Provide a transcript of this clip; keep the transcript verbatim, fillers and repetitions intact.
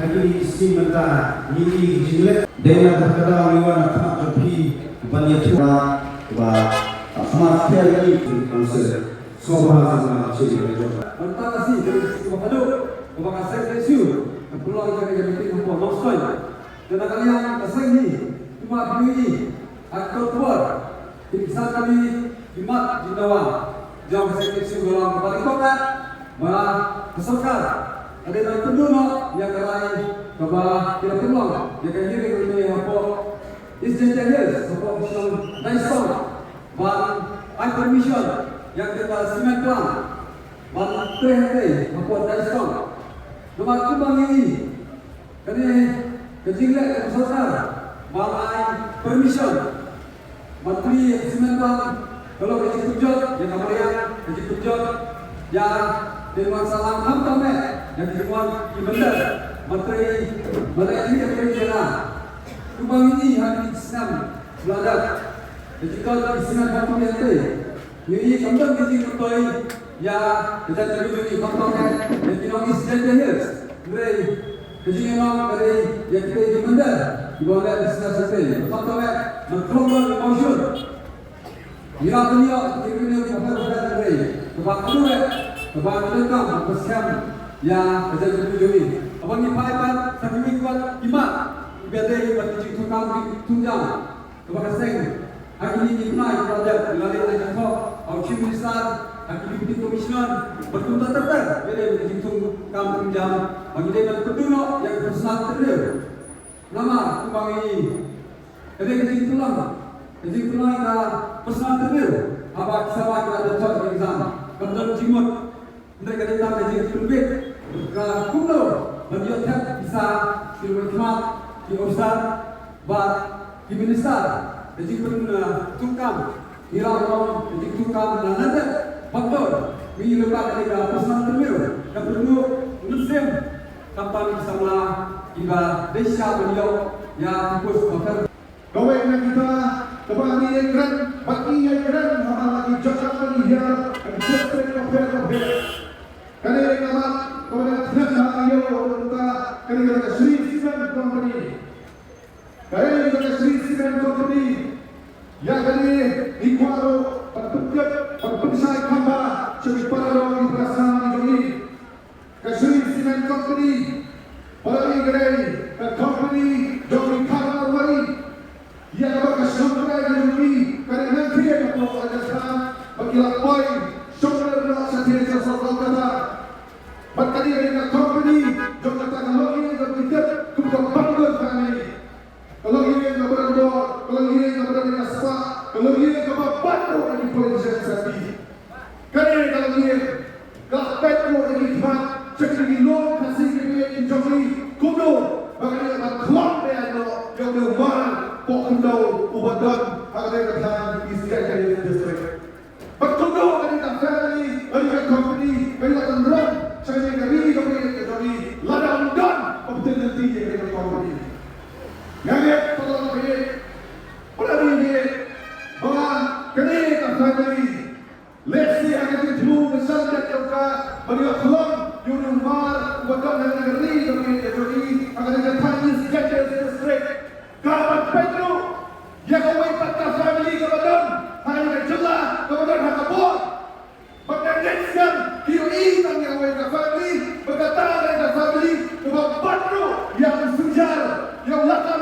Ha kine ki sngi mynta ngi i jingleh dei na ka daw ngi wan ha khmat jong phi ban ïathuh ba, ba, ah, Smart Care Relief Council. Sngewbha sngewbha sngewbha. Mynta ka sngi ka dei ka sngi kaba khatduh kaba ka seng K S U ka pynlong ïa kane ka meeting hapoh Nongstoiñ. Te na ka liang ka seng hi, kumba phi ïohi, ha ka por phin san kali ki mat jingdawa jong ka seng K S U ka long kaba nyngkong eh ba ka sorkar ka dei ban pynduh noh ïa ka rai kaba ki la pynlong ïa ka hearing mynne hapoh East Jaintia Hills, hapoh ka shnong Daisong, ban ai permission ïa kata ka cement plant ban trei hangtei hapoh Daisong. Namar kumba ngi i, kane ka jingleh ka sorkar ba ai permission ban trei ïa ka cement plant ka long ka jingkynjot ïa ka mariang, ka jingkynjot ïa ka dei ban sah lang khamtam eh ïa ka jingwan ki mynder ban trei, ban leh ïa ka trei jong nga. Kumba ngi i ha kine ki snem ba la dep, ka jingkynjot ki cement plant ïa ka trei. Ngi i kam don ka jingmyntoi ïa ka jaitbynriew jong ngi, khamtam eh ïa ki nong East Jaintia Hills. Hynrei ka jingïalam ka dei ïa kitei ki mynder kiba leh business hangtei. Khamtam eh na ka long don ki mawshun. Ngi la pynïoh ki revenue kiba bha bha, hynrei kaba khatduh eh kaba ngi donkam ban pynskhem ïa ka jaitbynriew jong ngi. Haba ngi phai pat sha kiwei pat ki mat kiba dei bad ki jingthungkam ki thungjam. Kaba ka seng ha kine ki bnai kiba la dep ngi la leit ai jingthoh ha u Chief Minister, ha ki Deputy Commissioner bad kumta ter ter, ïa ka jingthungkam thungjam ba ngi dei ban pynduh noh ïa ka personal turnover. Namar kumba ngi i, ka dei ka jingtulong, ka jingtulong ïa ka personal turnover haba ki samla ki la dep thoh exam. Kam don jingmut. Hynrei ka dei tang ka jingpynbit ka kumno ban ïoh thep pisa ki riewkhmat, ki ophisar bad ki minister. Ka jingpyn, uh, thungkam, ngi la ong ka jingthungkam na nadep bad dor. Ngi ïohi ba ka dei ka personal turnover, ka pynduh mynsiem khamtam ki samla kiba dei shisha ban ïoh ïa ki post ba pher. Kawei na kita kaba ngi ïakren bad ngi ïakren haba la ki jaka ba ngi hiar ha ki district bapher bapher. Kane ka mat kaba ngi ïakren ha ïew mynta kane ka Shree Cement Company. Kane ka Shree Cement Company, ïa kane ngi kwah ruh ban pyntip ban pynshai khamba sha ki para doh ki para snam ki jong ngi. Ka Shree Cement Company, para ngi ka dei ka company jong ki kha marwei. Ïa kaba ka shnong trai ka jong ngi ka dei nangkien hapoh Rajasthan, bad ki la poi shong lem noh shatei sha Kolkata. Bad ka dei ka company jong kata ka longïing jong ki tip kum ka Bangalore family. Ka longïing kaba don bor, ka longïing kaba don ïa spah, ka longïing kaba bad ruh ïa ki politician sati. Kane ka longïing ka peit ruh ïa ki khmat sha ki lum Khasi ki jong ngi, kumno ba kane ka khlong beiñ noh ïa u Mar Pohkhyndew uba don ha kane ka thaiñ East Jaintia Hills District. Bad kumno kane ka family, kane ka company, kane ka pynrem sha kane ka ri ka jong ngi, lada ym don ba pynlynti ïa kane ka company. Nga ngeit palat ba ïeit, palat ba ïeit ba kane ka family lehse ha ka jingthmu ka shan ïa ka ban ïoh khlong ïa u mar uba don ha kane ka ri ka jong ngi, ha kane ka thaiñ East Jaintia Hills District. Ka ban peit ruh ïa kawei pat ka family kaba don ha kane ka jylla kaba don ha ka bor. Bad nga ngeit skhem ki ïohi tang ïa kawei ka family, bad kata ka dei ka family kaba bat ruh ïa u synshar, ïa u lakam